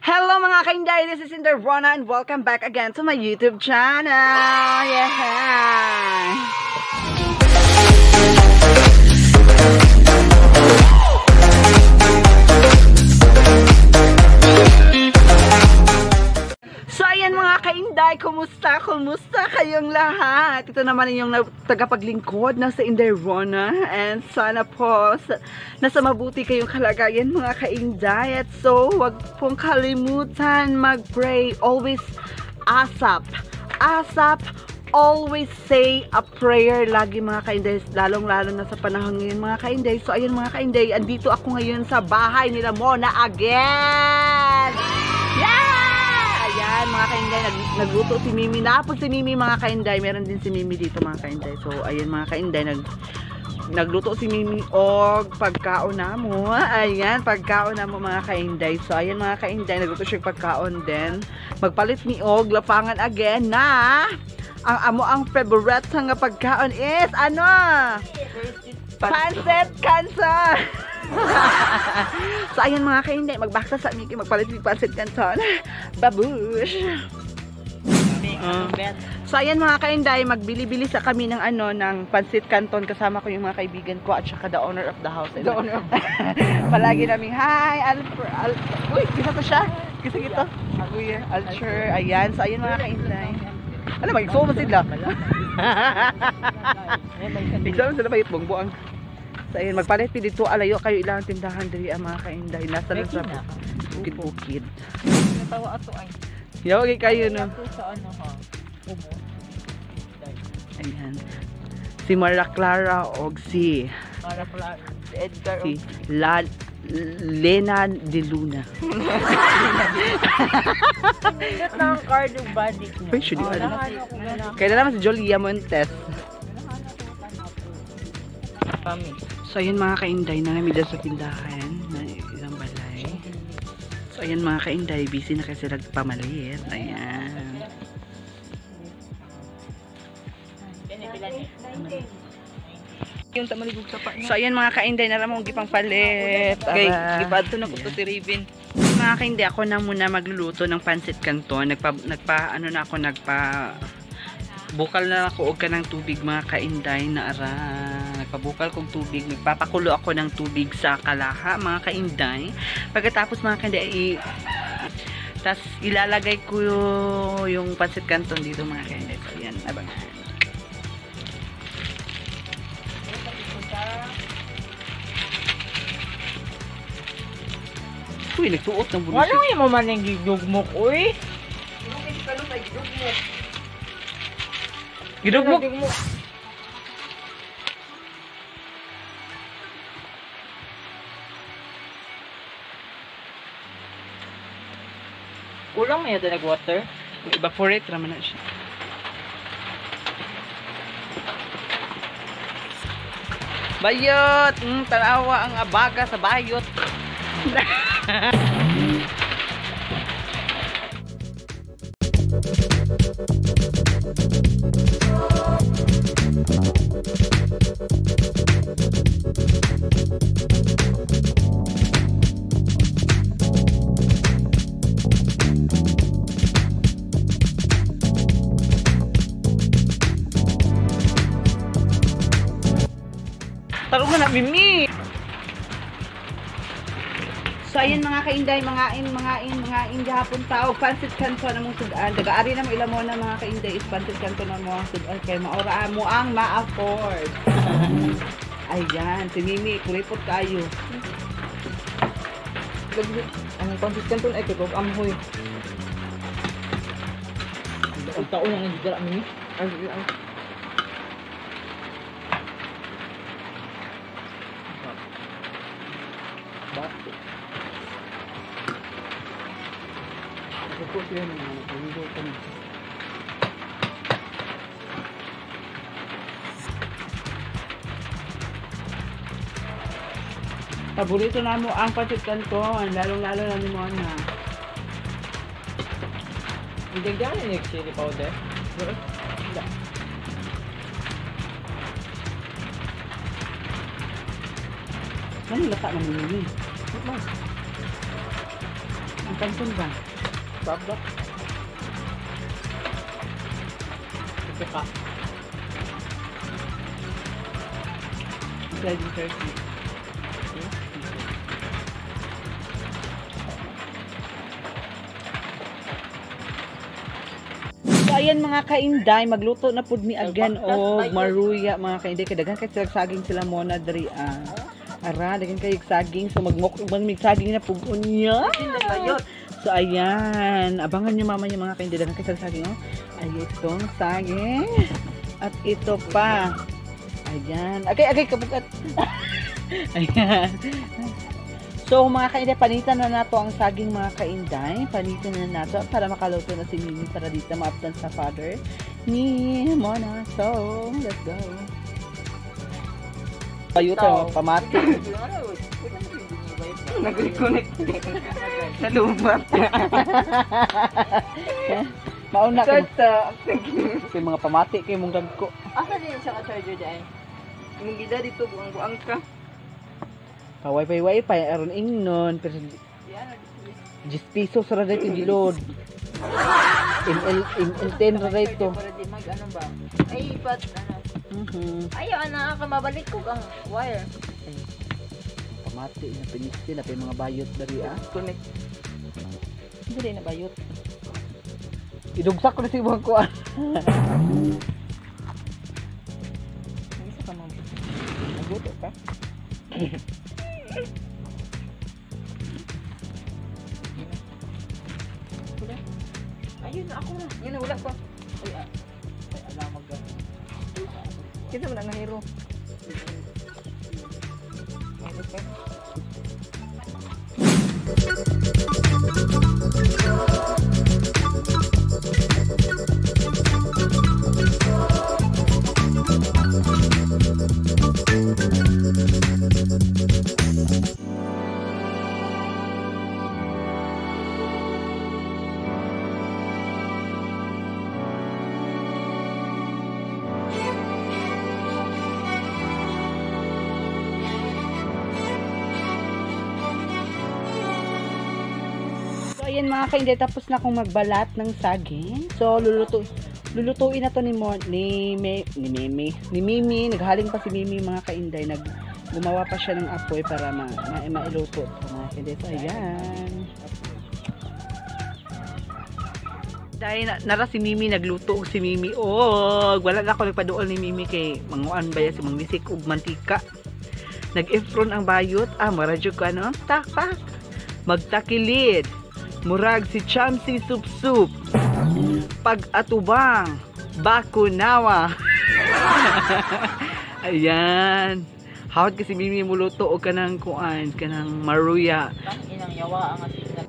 Hello mga kainday, this is Inday Rona and welcome back again to my YouTube channel. Yeah! So ayan mga kainday, kumusta? Kumusta kayong lahat? Ito naman inyong tagapaglingkod na sa Inday Rona and sana po nasa mabuti kayong kalagayan mga kainday. At so wag pong kalimutan mag-pray. Always ASAP. ASAP, always say a prayer lagi mga kainday, lalong-lalo na sa panahon ngayon mga kainday. So ayan mga kainday, andito ako ngayon sa bahay nila Mona again! Yeah! Ayan, mga kainday, nagluto si Mimi. Napon si Mimi mga kainday. Meron din si Mimi dito mga kainday. So, ayan mga kainday, nagluto si Mimi og pagkaon na mo. Ayan, pagkaon na mo mga kainday. So, ayan mga kainday, nagluto siya pagkaon din. Magpalit ni og lapangan again na ang amo ang favorite nga pagkaon is ano? Pancit Canton. So ayan mga kainday, magbaksa sa Miki, magpalit ng pancit canton. Babush. So ayan mga kainday, magbili-bili sa kami ng ano ng pancit canton kasama ko yung mga kaibigan ko at saka the owner of the house. The owner of palagi naming hi Alper, uy, kisa to siya. Kisa gito. Kuya, Alcher. Ayan, so ayan mga kainday. Ano mag-igsuon mo sila? Igsuon sila ba itbong buang. So ayan, magpalit dito, alayo kayo ilang tindahan diri ang mga kainday. Nasa lang sa bukid-bukid. Natawa ato ay. Yaw okay kayo no. Sa ano ha. Ubo. Ayan. Si Mara Clara og si Mara Clara, si Edgar si Lena de Luna. Nindot na ang card ug body niya. Uy, should kaya na naman si Jolia Montes. So ayan mga kainday, nanamida sa tindahan na ilang balay. So ayan mga kainday, busy na kasi nagpamalit. Ayan. So ayan mga kainday, naramong gipang palit. Okay, gipadto na ko to si Raven. Mga kainday, ako na muna magluluto ng pancit canton. Nagpa bukal na ako og kanang tubig mga kainday na ara. Nagpabukal kong tubig, nagpapakulo ako ng tubig sa kalaha mga kainday. Pagkatapos mga kainday, tas ilalagay ko yung pancit canton dito mga kainday. So ayan, abangan. Uy, nagsuot ng bulusik. Wala yung mamaning gigugmok, uy. Gidugmok. Kulang na yata nag-water. Evaporate raman na siya. Bayot! Tanawa ang abaga sa bayot. Tarungan na, Mimi! So ayan mga kainday, mangain gihapon tao pancit canton na mong sudan. Dagaari na mo ila mo na mga kainday is pancit canton na mo ang sudan kay maora mo ang ma-afford. Ayan, si Mimi, kuripot kayo. Ang pancit canton ay kay amhoy. Ang taon ang hindi dara Mimi. Ay. Paborito na mo ang pancit canton, lalong-lalo na ni Mona. Hindi gano'n yung chili powder. Hindi. Ano lata naman yun? Ang kanton ba? Baba. Ito ka. 7:30. So ayan mga kainday, magluto na pud mi again og maruya mga kainday. Kay daghan kay sila saging sila mona diri ah. Ara, daghan kay saging, so magmukbang mig saging na pud unya. So ayan, abangan niyo mamaya mga kainday, daghan kay sila saging oh. Ay itong saging at ito pa. Ayan. Agay, agay kabugat. Ayan. So mga kainday, panitan na nato ang saging mga kainday. Panitan na nato para makaluto na si Mimi para dito maaptan sa father ni Mona. So, let's go. Payo tayo, pamati. Nag-reconnect. Nalubat. Mauna kay Sa kay mga pamati kay mong dagko. Asa din siya ka-charger dyan? Imong gida dito, buang-buang ka. Pa wifi wifi aron ingnon pero 10 pesos ra dito gilod. ML ML10 ra dito. Para di mag ano ba? Ay, pat ano. Mhm. Ayaw ana ka mabalik ko ang wire. Pamati na pinisti na pa yung mga bayot dari ah. Connect. Hindi na bayot. Idugsak ko na si ibang kuan. Isa ka mo. Nagluto ka? Ayun na ako na. Yun na wala pa. Ay, ah. Ay, alam mag Kita mo na nga hero. So ayan mga kainday, tapos na akong magbalat ng saging. So lulutuin na to ni Mo, ni Me, ni Mimi, ni Mimi. Naghaling pa si Mimi mga kainday, nag gumawa pa siya ng apoy para mailuto to mga kainday. So ayan. Dahil nara si Mimi nagluto og si Mimi. Og wala na ako nagpaduol ni Mimi kay manguan ba ya si manglisik og mantika. Nag-efron ang bayot. Ah, maradyo ko ano? Tak tak. Magtakilid. Murag si Chamsi Sup Sup. Pag-atubang. Bakunawa. Ayan. Hawat kasi Mimi muluto og kanang kuan, kanang maruya. Tang inang yawa ang asin na.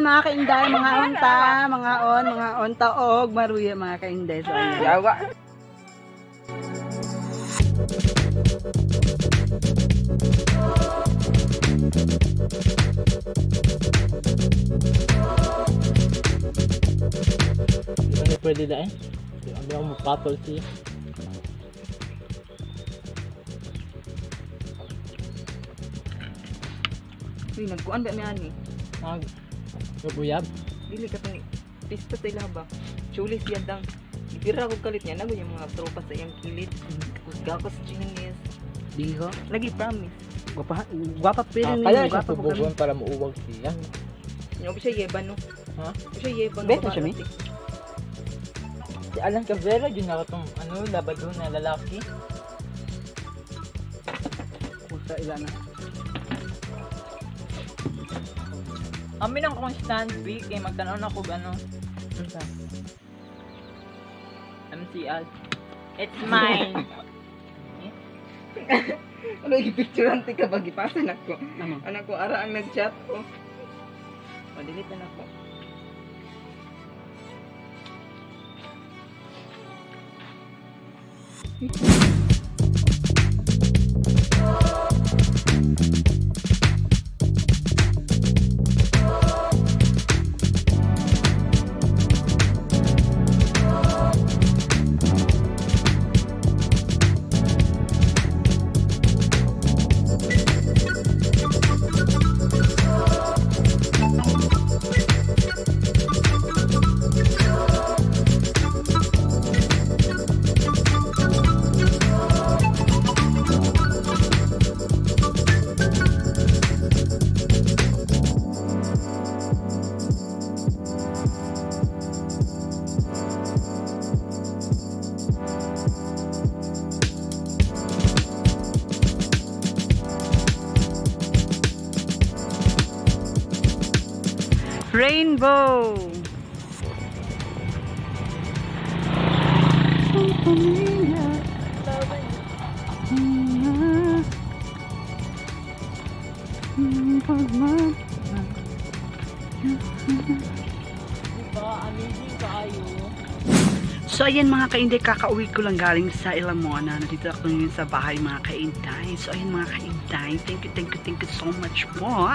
ayan mga kainday, mga unta, mga on, mga unta og maruya mga kainday. So ayan. Yawa. Di ba na pwede dahil? Hindi ako mapatol siya. Uy, nagkuan ba mi ani? Nag... Uyab. Dili ka tong pista sa ilaha ba? Chuli siya dang. Gipira ko kalit niya nago yung mga tropa sa iyang kilid. Kusga ko sa Chinese. Diho. Lagi promise. Gwapa, gwapa pero Ah, kaya siya subugon para muuwag siya. Nya siya yeba no. Ha? Siya yeba no. Bet na siya, mi? Si Alan Cabrera, yun na katong ano, labado na lalaki. Sa ila na. Amin ang constant B, kay magtanaw na ko ano. Unsa? MCL. It's mine. Ano i-picturean ti ka ba gipasa nako. Ano? Anak ko ara ang nag-chat ko. Madilit na nako. Rainbow. Ang pamilya. Pagmamahal. Diba? Amazing kaayo. So ayan mga kainday, kakauwi ko lang galing sa Ilamona. Nandito ako ngayon sa bahay mga kainday. So ayan mga kainday, thank you, thank you, thank you so much po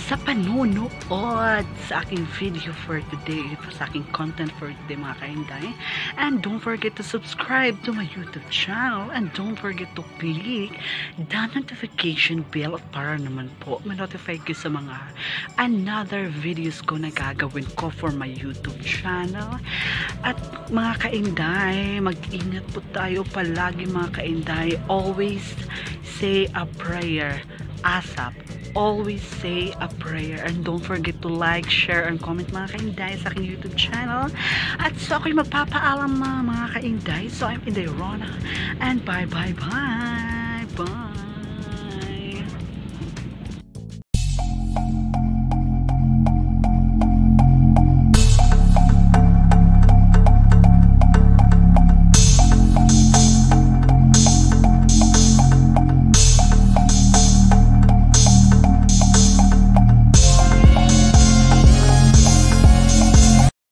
sa panonood sa aking video for today, sa aking content for today mga kainday. And don't forget to subscribe to my YouTube channel and don't forget to click the notification bell para naman po ma-notify kayo sa mga another videos ko na gagawin ko for my YouTube channel. At mga kainday, mag-ingat po tayo palagi mga kainday. Always say a prayer. ASAP. Always say a prayer. And don't forget to like, share, and comment mga kainday sa aking YouTube channel. At so ako'y magpapaalam mga kainday. So I'm Inday Rona. And bye bye bye.